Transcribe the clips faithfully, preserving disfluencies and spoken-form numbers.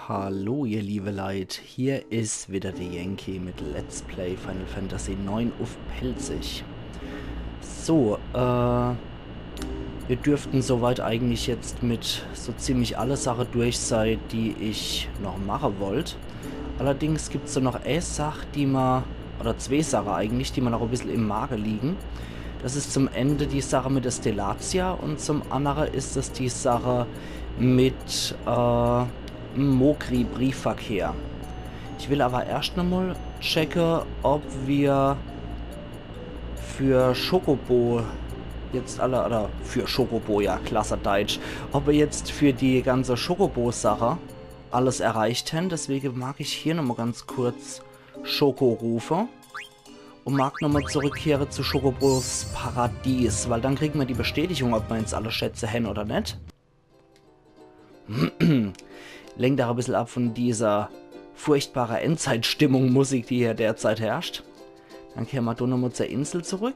Hallo ihr liebe Leit, hier is wieder de Yankee mit Let's Play Final Fantasy neun uff Pälzisch. So, äh, mir dürften soweit eigentlich jetzt mit so ziemlich alle Sache durch sei, die ich noch mache wollt. Allerdings gibt's do noch e Sach, die ma, oder zwee Sache eigentlich, die ma noch e bissel im Mage liegen. Das is zum Ende die Sache mit der Stellatia und zum annere is es die Sache mit, äh, Mogri-Briefverkehr. Ich will aber erscht nochmal checke, ob wir für Chocobo jetzt alle, oder für Chocobo, ja, klasse Deutsch, ob wir jetzt für die ganze Chocobo-Sache alles erreicht hän. Deswege mag ich hier nochmal ganz kurz Choco rufe und mag nochmal zurückkehre zu Chocobos Paradies, weil dann kriegen wir die Bestätigung, ob wir jetzt alle Schätze hän oder net. Lenkt auch e bissel ab von dieser furchtbarer Endzeitstimmung Musik, die hier derzeit herrscht. Dann kehre ma do nochmal zur Insel zurück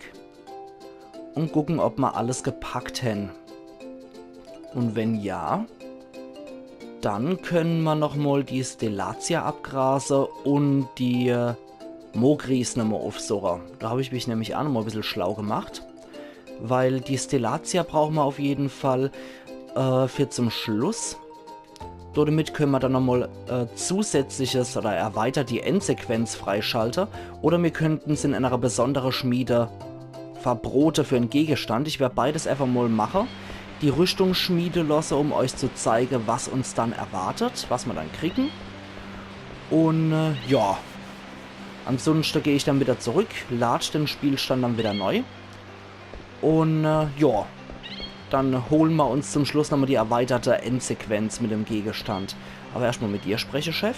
und gucken, ob ma alles gepackt hän. Und wenn ja, dann können ma nochmal die Stellatia abgrase und die, äh, Mogris nochmal uffsuche. Da hab ich mich nämlich auch nochmal e bissel schlau gemacht. Weil die Stellatia brauchen ma auf jeden Fall, äh, für zum Schluss. Damit können ma dann nochmal, äh, zusätzliches oder erweitert die Endsequenz freischalte. Oder mir könnten se in einer besondere Schmiede verbrote für en Gegenstand. Ich werd beides einfach mal mache. Die Rüstung schmiede losse, um euch zu zeige, was uns dann erwartet, was ma dann kriegen. Und, äh, ja. Ansonsten geh ich dann wieder zurück, lad den Spielstand dann wieder neu. Und, äh, ja, dann holen ma uns zum Schluss nochmal die erweiterte Endsequenz mit dem Gegenstand. Aber erstmal mit dir spreche, Chef.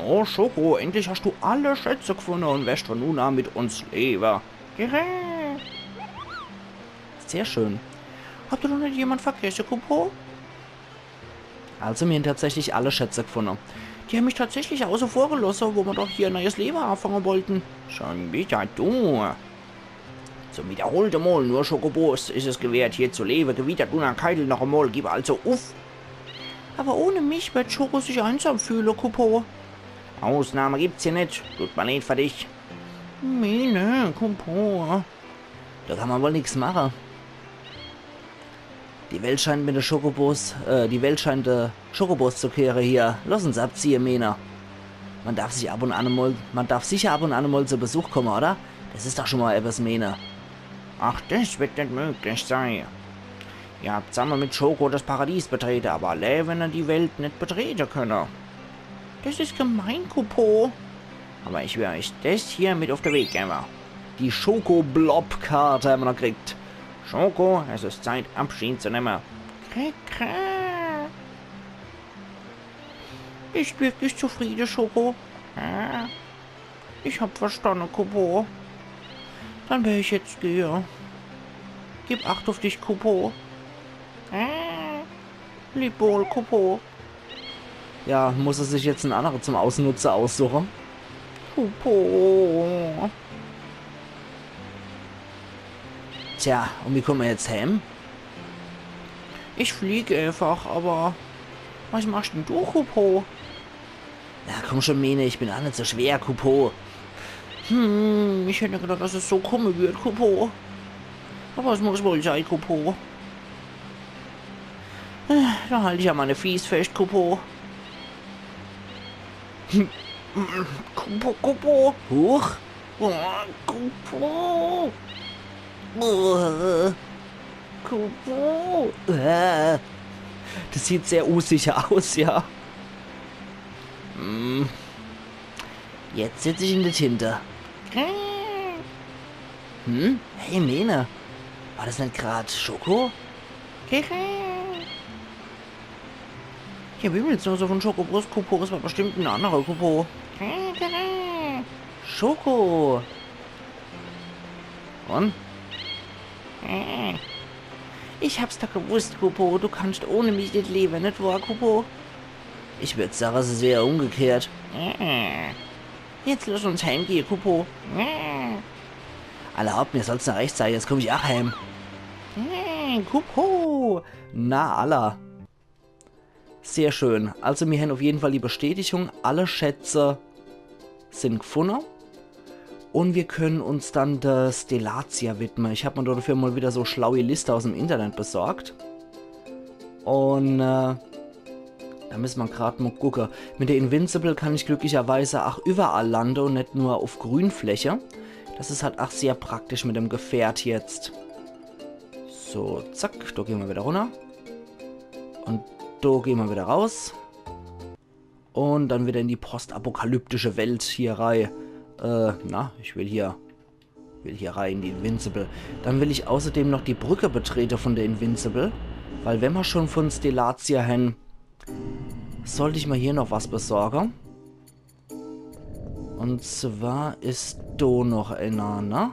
Oh, Choco, endlich hast du alle Schätze gefunden und wirst von nun an mit uns leben. Sehr schön. Habt ihr noch net jemand vergesse, Kupo? Also, mir hän tatsächlich alle Schätze gefunne. Die hän mich tatsächlich auße vor gelosse, wo ma doch hier e neues Lewe anfange wollten. Schon wieder du. Zum wiederholte Mol, nur Chocobos is es gewährt, hier zu lewe. Gewittert Luna Keitel noch emol, gib also uff. Aber ohne mich wird Choco sich einsam fühle, Kupo. Ausnahme gibt's hier net. Tut mer leid für dich. Mene, Kupo. Da kann ma wohl nix mache. Die Welt scheint mit de Chocobos, äh, die Welt scheint de Chocobos zu gehöre hier. Lass uns abziehe, Mene. Man darf sich ab und an emol, man darf sicher ab und an emol zu Besuch komme, oder? Das is doch schon mal etwas, Mene. Ach, das wird net möglich sei. Ihr habt zusamme mit Choco das Paradies betrete, aber allää die Welt net betrete könne. Das is gemein, Kupo. Aber ich will euch das hier mit auf de Weg gebe. Die Choco-Blob-Karte hämmer noch gekriegt. Choco, es is Zeit, Abschied zu nemme. Krä, krä. Bist wirklich zufriede, Choco? Ja. Ich hab verstanne, Kupo. Dann will ich jetzt gehe. Gib Acht auf dich, Kupo. Äh. Leb wohl, Kupo. Ja, muss er sich jetzt en annere zum Ausnutze aussuche. Kupo. Tja, und wie komme mer jetzt heim? Ich flieg einfach, aber was machst denn du, Kupo? Na komm schon, Mene, ich bin ach net so schwer, Kupo. Hm, ich hätt net gedacht, dass es so komme wird, Kupo. Aber es muss wohl sei, Kupo. Äh, da halt ich an meine Fieß fescht, Kupo. Kupo, Kupo. Huch. Oh, Kupo. Oh. Kupo. Äh. Das sieht sehr unsicher aus, ja. Hm. Jetzt sitz ich in de Tinte. Hm? Hey, Mene. War das net grad Choco? Hier wimmelt's nur so von Chocobos, Kupo. Es war bestimmt en annerer Kupo. Choco. Und? Ich hab's doch gewusst, Kupo. Du kannst ohne mich net lewe, net wahr, Kupo? Ich würd sage, es is eher umgekehrt. Jetzt lass uns heimgehe, Kupo. Alla hopp, mir soll's noch recht sei, jetzt komm ich ach heim. Kupo. Na, alla. Sehr schön. Also mir hän uff jeden Fall die Bestätigung, alle Schätze sin gfunne. Un mir könne uns dann de Stellatia widme. Ich hab mer dodefür mol wieder so schlaue Liste aus'm Internet besorgt. Un äh, do misse mer grad mol gucke. Mit de Invincible kann ich glücklicherweise ach überall lande un net nur uff Grünfläche. Des is halt ach sehr praktisch mit dem Gefährt jetzt. So, zack, do gehn mer wieder runner. Un do gehn mer wieder raus. Un dann wieder in die postapokalyptische Welt hier rei. Äh, na, ich will hier, will hier rei in die Invincible. Dann will ich außerdem noch die Brücke betrete von de Invincible. Weil wenn mer schon von Stellatia hän, sollt ich mer hier noch was besorge. Un zwar is do noch ener, ne?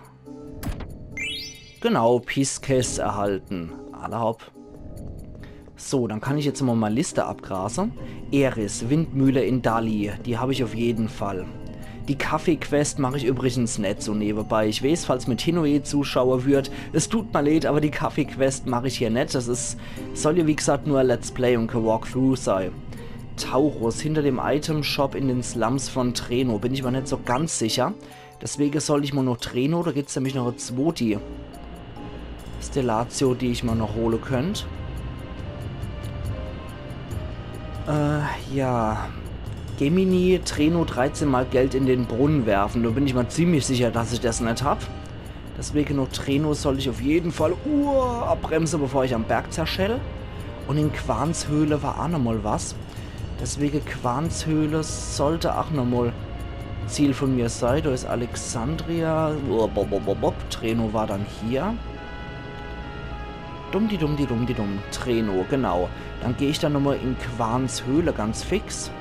Genau, Pisces erhalten. Alla hopp. So, dann kann ich jetzt mol mei Liste abgrase. Aeris, Windmühle in Dali, die hab ich uff jeden Fall. Die Kaffeequest mach ich übrigens net so newebei. Ich weeß, falls mir Tinoe zuschaue würd, es tut mer leed, awwer die Kaffeequest mach ich hier net. Des is, soll jo wie gesagt nur Let's Play un kä Walkthrough sei. Taurus, hinter dem Itemshop in den Slums von Treno. Bin ich mer net so ganz sicher. Deswege sollt ich mol noch Treno, do gibt's nämlich noch e zwoti Stellatio, die ich mer noch hole könnt. Äh, ja. Gemini, Treno dreizehn Mal Geld in den Brunnen werfen. Do bin ich mer ziemlich sicher, dass ich des net hab. Deswege noch Treno sollt ich uff jeden Fall, uh, abbremse, bevor ich am Berg zerschell. Un in Quarzhöhle war ach nochmol was. Deswege Quarzhöhle sollt ach nochmol Ziel von mir sei. Do is Alexandria. Bop, bop, bop, bop. Treno war dann hier. Dumm, di dumm, di dumm, di dumm. Treno, genau. Dann geh ich dann nochmol in Quarzhöhle ganz fix.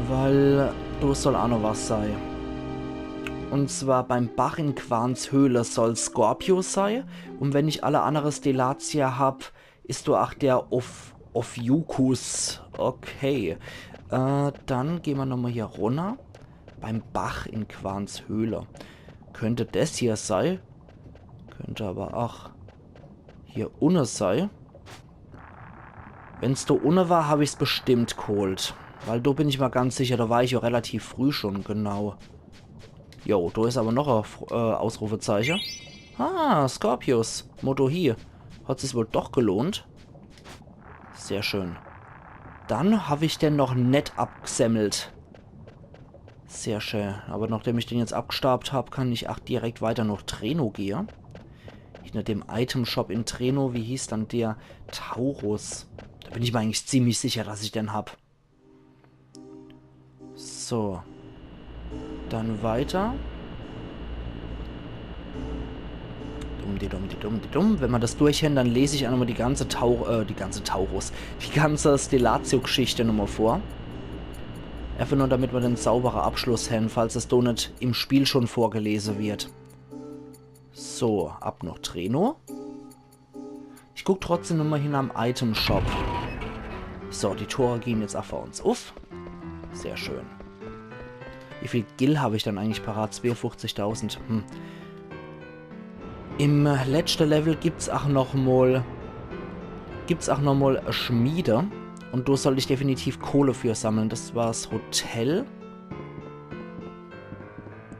Weil do soll ach noch was sei. Un zwar beim Bach in Quarzhöhle soll Scorpius sei. Un wenn ich alle annere Stellatia hab, is do ach der Oph-, Ophiuchus. Okay. Äh, dann gehn mer nochmol hier runner. Beim Bach in Quarzhöhle. Könnt des hier sei. Könnt awwer ach hier unne sei. Wenn's do unne war, hab ich's bestimmt geholt. Weil do bin ich mer ganz sicher, do war ich jo relativ früh schon, genau. Jo, do is awwer noch e F-, äh, Ausrufezeiche. Ah, Scorpius. Moto hi. Hat sich's wohl doch gelohnt. Sehr schön. Dann hab ich den noch net abgsemmelt. Sehr schön. Awwer nachdem ich den jetzt abgestaabt hab, kann ich ach direkt weiter noch Treno gehe. Hinter dem Itemshop in Treno, wie hieß dann der? Taurus. Do bin ich mer eigentlich ziemlich sicher, dass ich den hab. So. Dann weiter. Dumm, di dumm, di dumm, di dumm. Wenn mer des durch hän, dann les ich ach nochmol die ganze Tau-, äh, die ganze Taurus, die ganze Stellatio-Geschichte nochmol vor. Einfach nur, damit mer den saubere Abschluss hän, falls es do net im Spiel schon vorgelese wird. So, ab noch Treno. Ich guck trotzdem nochmol hin am Itemshop. So, die Tore gehn jetzt ach für uns uff. Sehr schön. Wie viel Gil hab ich dann eigentlich parat? Zweeunfuchzigtausend. Hm. Im, äh, letschte Level gibt's ach nochmol, gibt's ach nochmol e Schmiede. Un do soll ich definitiv Kohle für sammle. Des war's Hotel.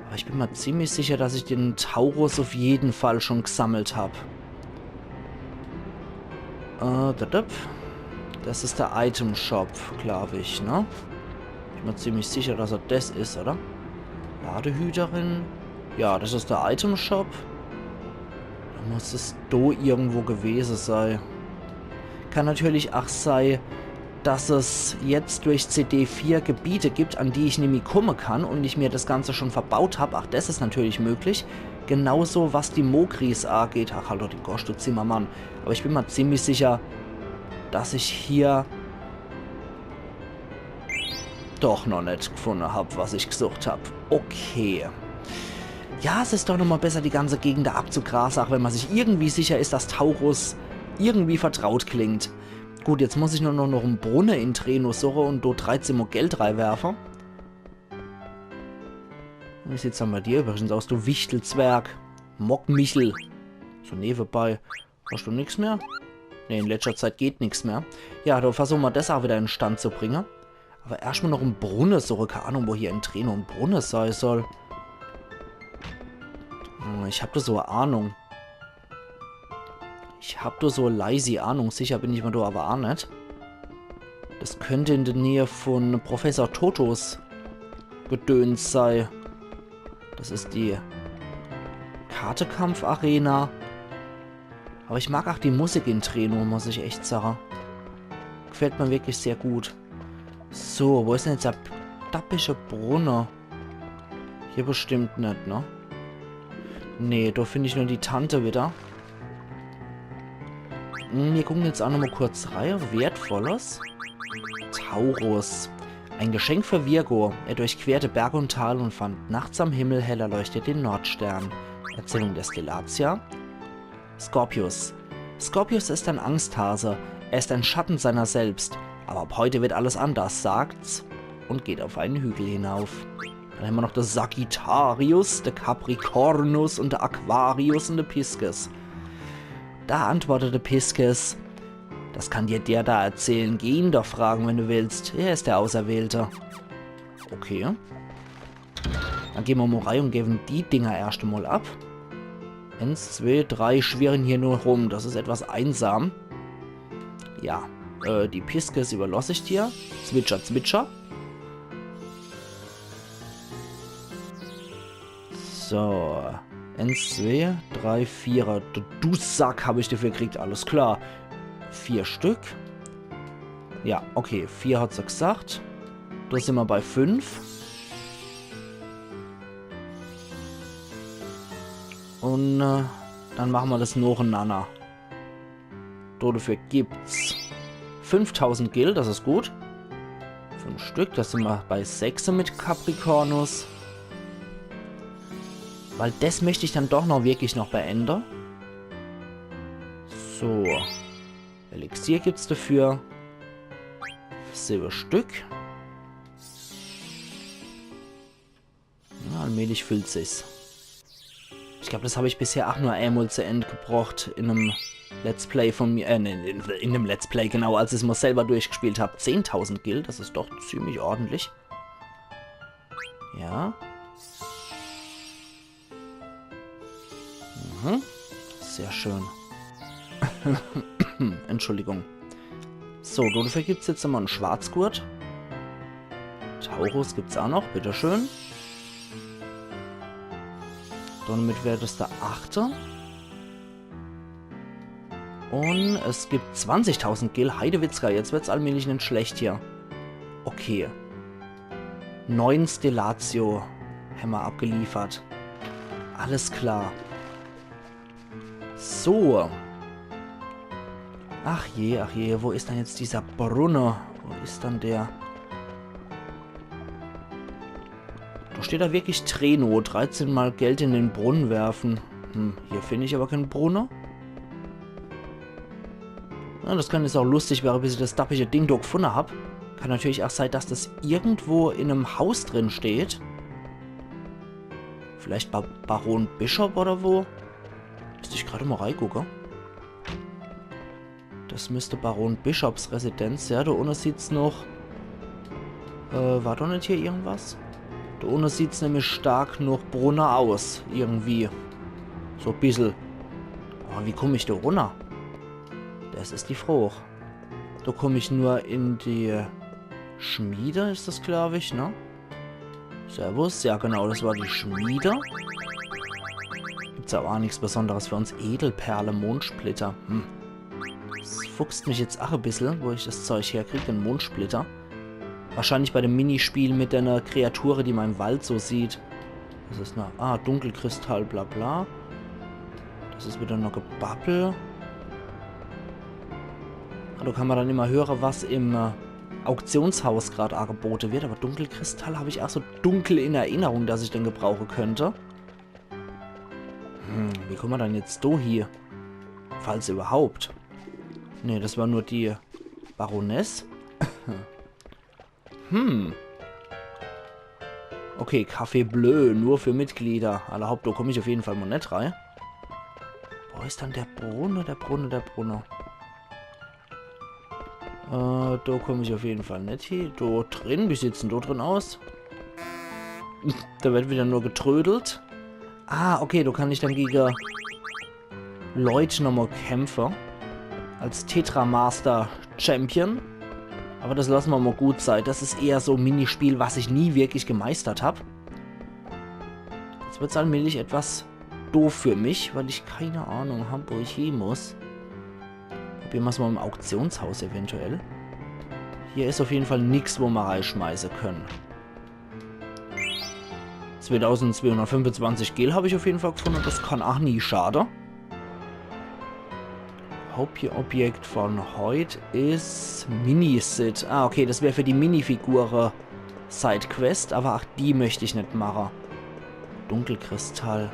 Awwer ich bin mer ziemlich sicher, dass ich den Taurus uff jeden Fall schon gsammelt hab. Äh, da, da. Des is de Itemshop, glaab ich, ne? Ich bin mer ziemlich sicher, dass er des is, oder? Ladehüterin. Ja, des is de Itemshop. Do muss es do irgendwo gewese sei. Kann natürlich ach sei, dass es jetzt durch C D vier Gebiete gibt, an die ich nimmi komme kann un ich mir des Ganze schon verbaut hab. Ach, des is natürlich möglich. Genauso was die Mogrys ageht. Ach, halt doch de Gosch, du Zimmermann. Awwer ich bin mer ziemlich sicher, dass ich hier doch noch net gfunne hab, was ich gsucht hab. Okay. Ja, es is doch nochmol besser, die ganze Gegend do abzugrase, ach wenn mer sich irgendwie sicher is, dass Taurus irgendwie vertraut klingt. Gut, jetzt muss ich nur noch, noch en Brunne in Treno suche un do dreizehn Mol Geld reiwerfe. Wie sieht's dann bei dir übrigens aus, du Wichtelzwerg? Mockmichel. So newebei. Hascht du nix mehr? Nee, in letschter Zeit geht nix mehr. Ja, do versuche mer des ach wieder in Stand zu bringe. Awwer erscht mol noch en Brunne suche. Kee Ahnung, wo hier in Treno en Brunne sei soll. Hm, ich hab do so e Ahnung. Ich hab do so e leisi Ahnung. Sicher bin ich mer do awwer ach net. Des könnt in de Näh vun Professor Totos Gedöns sei. Des is die Kartekampfarena. Awwer ich mag ach die Musik in Treno, muss ich echt sage. Gefällt mer wirklich sehr gut. So, wo is dann jetzt de dappische Brunne? Hier bestimmt net, ne? Nee, do find ich nur die Tante wieder. Hm, mir gucke jetzt ach nochmol kurz rei. Wertvolles. Taurus. Ein Geschenk für Virgo. Er durchquerte Berg und Tal und fand nachts am Himmel hell erleuchtet den Nordstern. Erzählung der Stellatia. Scorpius. Scorpius ist ein Angsthase. Er ist ein Schatten seiner selbst. Aber ab heute wird alles anders, sagt's und geht auf einen Hügel hinauf. Dann hämmer noch de Sagittarius, de Capricornus und de Aquarius und de Pisces. Da antwortete Pisces: „Das kann dir der da erzählen. Geh ihn doch fragen, wenn du willst. Er ist der Auserwählte.“ Okay. Dann gehn mer mol rei und gewwe die Dinger erscht mol ab. Eins, zwei, drei schwirren hier nur rum. Des is etwas einsam. Ja, äh, die Pisces überloss ich dir. Zwitscher, zwitscher. So. Eins, zwei, drei, vier. Du, du Sack, hab ich dafür gekriegt. Alles klar. Vier Stück. Ja, okay. Vier hat se gesagt. Do sin mer bei fünf. Und äh, dann mache mer des nochenanner. Do, dafür gibt's fünftausend Gil, des is gut. Fünf Stück, do sin mer bei sechs mit Capricornus. Weil des möcht ich dann doch noch wirklich noch beende. So. Elixier gibt's dafür. Siwwe Stück. Ja, allmählich füllt sich's. Ich glaub, des hab ich bisher ach nur emol zu End gebrocht in em Let's Play von mir, äh, in, in, in dem Let's Play, genau, als ich's mol selber durchgespielt hab. Zehntausend Gil, des is doch ziemlich ordentlich. Ja. Mhm. Sehr schön. Entschuldigung. So, dafür gibt's jetzt emol en Schwarzgurt. Taurus gibt's ach noch, bitteschön. Damit wär des de achte. Und es gibt zwanzigtausend Gil. Heidewitzka, jetzt wird's allmählich net schlecht hier. Okay. Neun Stellatio hämmer abgeliefert. Alles klar. So. Ach je, ach je, wo is dann jetzt dieser Brunne? Wo is dann der? Do steht do wirklich Treno, dreizehn Mal Geld in den Brunnen werfen. Hm, hier find ich aber kein Brunne. Ja, des kann jetzt auch lustig werre, bis ich des dappische Ding do gefunne hab. Kann natürlich auch sei, dass des irgendwo in em Haus drin steht. Vielleicht bei Baron Bishop oder wo? Müsst ich grad mol reigucke. Des müsst Baron Bishops Residenz. Ja, do unne sieht's noch. Äh, war doch net hier irgendwas? Do unne sieht's nämlich stark noch Brunne aus, irgendwie. So e bissel. Aber wie komm ich do runner? Des is die Froch. Do komm ich nur in die Schmiede, is des, glaub ich, ne? Servus. Ja, genau, des war die Schmiede. Gibt's aber auch nix Besonderes für uns. Edelperle, Mondsplitter. Hm. Des fuchst mich jetzt auch e bissel, wo ich des Zeug herkrieg, den Mondsplitter. Wahrscheinlich bei dem Minispiel mit der Kreatur, die ma im Wald so sieht. Des is noch, ah, Dunkelkristall, bla bla. Des is wieder noch Gebabbel. Ah, do kann ma dann immer höre, was im äh, Auktionshaus grad angebote wird. Aber Dunkelkristall hab ich auch so dunkel in Erinnerung, dass ich den gebrauche könnt. Hm, wie komm ma dann jetzt do hie? Falls überhaupt. Nee, des war nur die Baroness. Hm. Okay, Café Bleu, nur für Mitglieder. Alla hopp, do komm ich auf jeden Fall mol net rei. Wo is dann der Brunne, der Brunne, der Brunne? Äh, do komm ich uff jeden Fall net hie. Do drin, wie sieht's dann do drin aus? Do werd widder nur getrödelt. Ah, okay, do kann ich dann gege Lloyd nochmol kämpfe. Als Tetra Master Champion. Awwer des losse mer mol gut sei. Des is eher so e Minispiel, was ich nie wirklich gemeistert hab. Jetzt wird's allmählich etwas doof für mich, weil ich kei Ahnung hab, wo ich hie muss. Probiere mer's mol im Auktionshaus eventuell. Hier is uff jeden Fall nix, wo mer reischmeiße kenne. Zweetausendzweehunnertfünfunzwanzig Gil hab ich uff jeden Fall gefunne. Des kann ach nie schade. Hauptobjekt von heut is Mini-Cid. Ah, okay, des wär für die Minifigure Sidequest, awwer ach die möcht ich net mache. Dunkelkristall.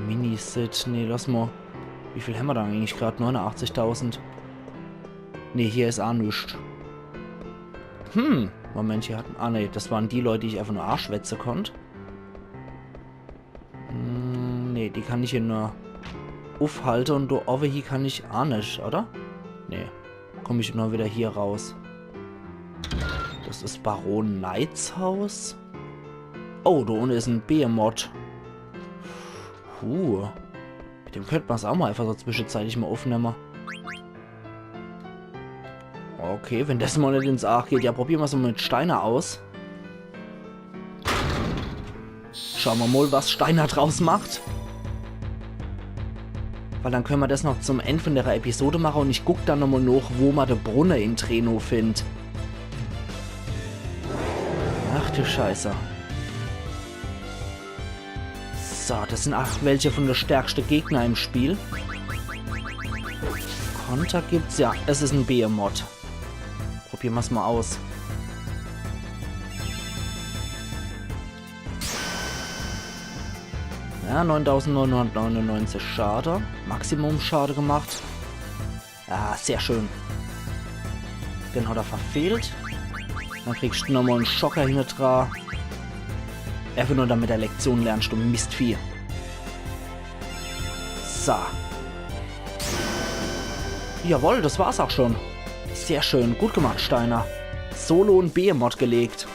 Mini-Cid, nee, loss mol. Wie viel hämmer do eigentlich grad? Neunundachtzigtausend. Nee, hier is ach nix. Hm, Moment, hier hatten, ah nee, des waren die Leit, die ich äfach nur aaschwätze konnt. Hm, nee, die kann ich hier nur uffhalte un do owwe hier kann ich ach net, oder? Nee, komm ich nur widder hier raus. Des is Baron Knights Haus. Oh, do unne is en Behemoth. Huh. Mit dem könnt mer's ach mol äfach so zwischezeitig mol uffnemme. Okay, wenn des mol net ins Aach geht, ja, probiere mer's mol mit Steiner aus. Schaue mer mol, was Steiner draus macht. Weil dann könne mer des noch zum End von der Episode mache un ich guck dann nochmol noch, wo mer de Brunne in Treno findt. Ach du Scheiße. So, des sin ach welche von de stärkste Gegner im Spiel. Konter gibt's, ja, es is en Behemoth. Probiere mer's mol aus. Ja, neuntausendneunhundertneunundneunzig Schade. Maximum Schade gemacht. Ah, sehr schön. Den hat er verfehlt. Dann kriegst du nochmol en Schocker hinnedra. Einfach nur, damit er Lektion lernst, du Mistvieh. So. Jawohl, des war's ach schon. Sehr schön, gut gemacht, Steiner. Solo en Behemoth gelegt.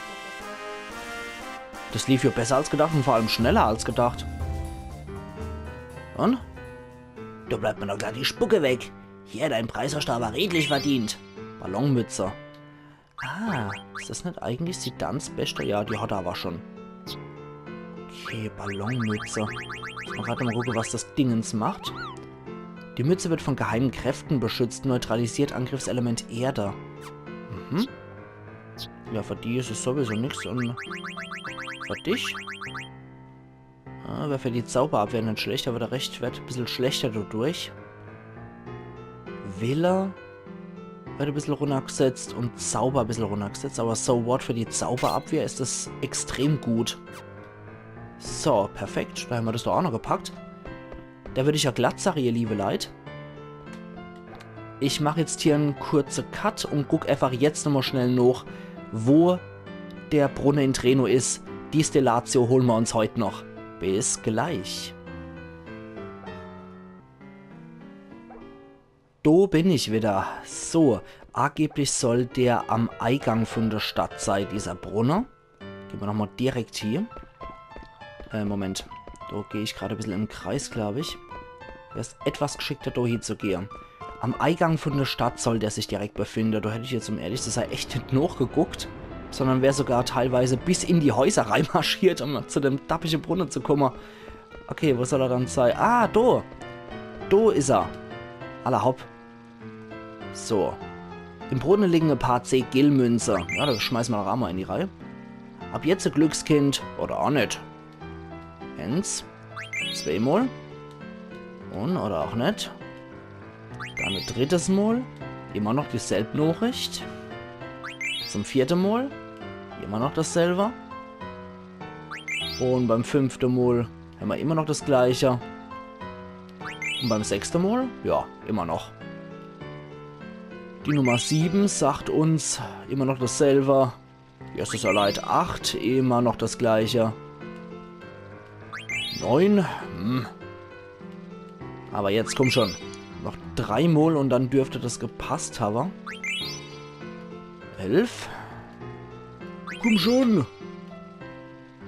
Des lief jo besser als gedacht un vor allem schneller als gedacht. Un? Do bleibt mer doch glatt die Spucke weg. Hier, dein Preis hascht du awwer redlich verdient. Ballonmütze. Ah, is des net eigentlich Zidans beschte? Ja, die hat er awwer schon. Okay, Ballonmütze. Mol grad mol gucke, was des Dingens macht. Die Mütze wird von geheimen Kräften beschützt, neutralisiert Angriffselement Erde. Mhm. Ja, für die is es sowieso nix. Un für dich? Ah, werfe die Zauberabwehr net schlecht, awwer de Rescht werd e bissel schlechter dodurch. Wille werd e bissel runnergesetzt un Zauber e bissel runnergesetzt, awwer so what, für die Zauberabwehr is des extrem gut. So, perfekt, do hämmer des doch ach noch gepackt. Do würd ich jo glatt sage, ihr liebe Leit, ich mach jetzt hier en kurze Cut un guck einfach jetzt nochmol schnell noch, wo der Brunne in Treno is. Die Stellatio hole mer uns heut noch. Bis gleich. Do bin ich widder. So, angeblich soll der am Eigang vun de Stadt sei, dieser Brunne. Gehn mer nochmol direkt hie. Äh, Moment. Do geh ich grad e bissel im Kreis, glaub ich. Wär's etwas gschickter, do hie zu gehe. Am Eigang vun de Stadt soll der sich direkt befinde. Do hätt ich jetzt, um ehrlich zu sei, echt net nochgeguckt, sondern wär sogar teilweise bis in die Häuser reimarschiert, um zu dem dappische Brunne zu kumme. Okay, wo soll er dann sei? Ah, do! Do is er. Alla hopp. So. Im Brunne liegen e paar zeh Gilmünze. Ja, do schmeiße mer doch ach mol in die Reih. Ab jetzt e Glückskind. Oder ach net. Eens. Zweemol. Un, oder ach net. Dann e drittes Mol. Immer noch dieselb Nochricht. Zum vierte Mol. Immer noch dasselbe. Un beim fünfte Mol hämmer immer noch das Gleiche. Un beim sechste Mol? Ja, immer noch. Die Nummer sieben sagt uns immer noch dasselbe. Jetzt is er leid. Acht, immer noch das Gleiche. Neun? Hm. Aber jetzt komm schon. Noch Dreimol und dann dürft das gepasst hawwe. Elf. Komm schon.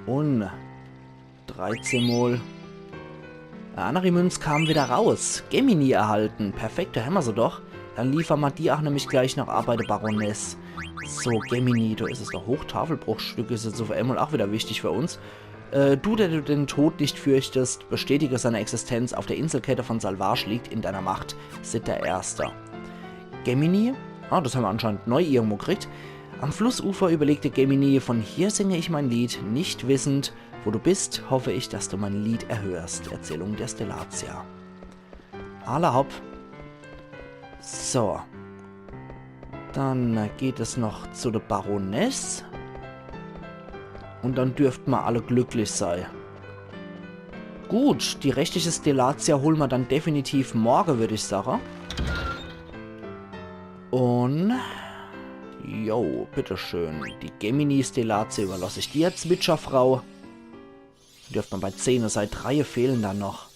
Und dreizehn Mol. Annere Münz kam wieder raus. Gemini erhalten. Perfekt, do hämmer se doch. Dann liefer ma die ach nämlich gleich noch ab bei de Baroness. So, Gemini, do is es doch. Hochtafelbruchstück is jetzt uff emol ach wieder wichtig für uns. Äh, du, der du den Tod nicht fürchtest, bestätige seine Existenz. Auf der Inselkette von Salvage liegt in deiner Macht. Cid der Erste. Gemini? Ah, das hämmer anscheinend neu irgendwo kriegt. Am Flussufer überlegte Gemini: „Von hier singe ich mein Lied, nicht wissend, wo du bist, hoffe ich, dass du mein Lied erhörst.“ Erzählung der Stellatia. Alla hopp. So. Dann geht es noch zu de Baroness. Und dann dürft ma alle glücklich sei. Gut, die restliche Stellatia hole ma dann definitiv morge, würd ich sage. Und jo, bitteschön. Die Gemini-Stellatia überlass ich dir, Zwitscherfrau. Dürft ma bei zehn sei, dreie fehlen dann noch.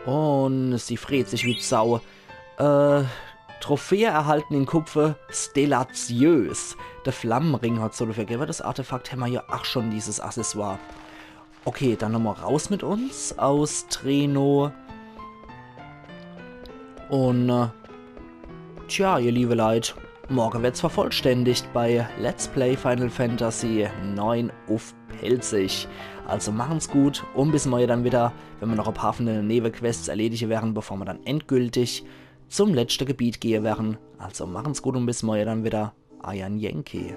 Und sie freet sich wie Sau. Äh, Trophäe erhalten in Kupfer, stellatiös. Der Flammenring hat so dafür gewwe. Das Artefakt hämmer ja ach schon, dieses Accessoire. Okay, dann nochmal raus mit uns aus Treno. Und, äh, tja, ihr liebe Leit, morge wird's vervollständigt bei Let's Play Final Fantasy neun uff Pälzisch. Also machen's gut und bis morge dann wieder, wenn ma noch e paar von de Nebenquests erledige werren, bevor ma dann endgültig zum letzte Gebiet gehe werren. Also machen's gut und bis morge dann wieder. Eier Yankee.